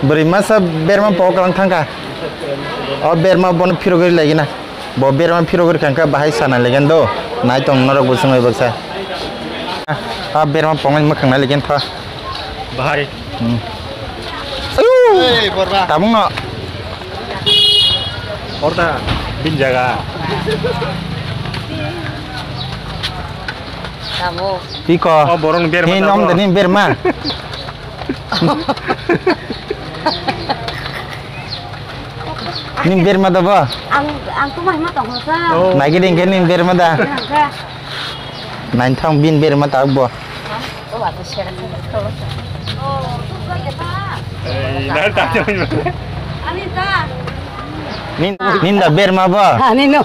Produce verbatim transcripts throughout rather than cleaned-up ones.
Bwrwi masa berma pok lang thangkha. O berma bono phirogwi lagina. Bo berma phirogwi thangkha bahai sana legen do. Nai tong norok bo swngai baksa. A berma poknai mwkhang nai legen tha. Bahai. Hmm. Ayu. Hey, Borma. Tabung no. Orda bin jaga. Tamo. Tiko. Oh, borong berma. Hin tamo. Om dani berma. Ning berma da ba? Ang, ang tu mah ma tong sa. Oh. Nai gede ke ning berma da. Nang ka. Nai thang bin berma ta bo. Oh, aku share ka. Eh, nai ta. Ani ta. Nin, nin da berma ba. Ani no.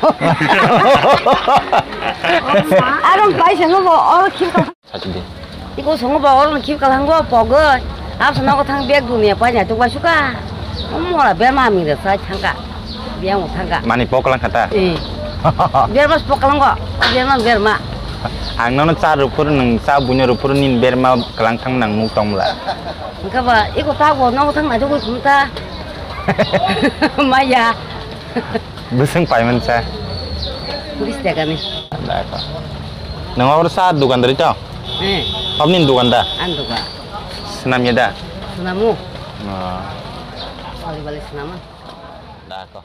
Arong pai sa no bo, or khim. Sachidi. Iko songo ba oro khip kalango pogoi. Hapsa nogo thang bag dunia paina tukbai suka. Mora berma ming da sai thangka. Biang thangka. Mani pok kalang khata. Eh. Berma pok kalango. Berma berma. Ang nono cha rupur nang cha bunya rupur nin berma kalang thang nang muk tongla. Engka ba iko ta go nogo thang na jogoi khumta. Maya. Bwswng paiman cha. Bis taka ni. Dakho. Nang oro sa dukan dari to? Eh. Obni dukan da? An dukan. Senam ya da? Senamu. Oh. Bali bali senam. Dakho.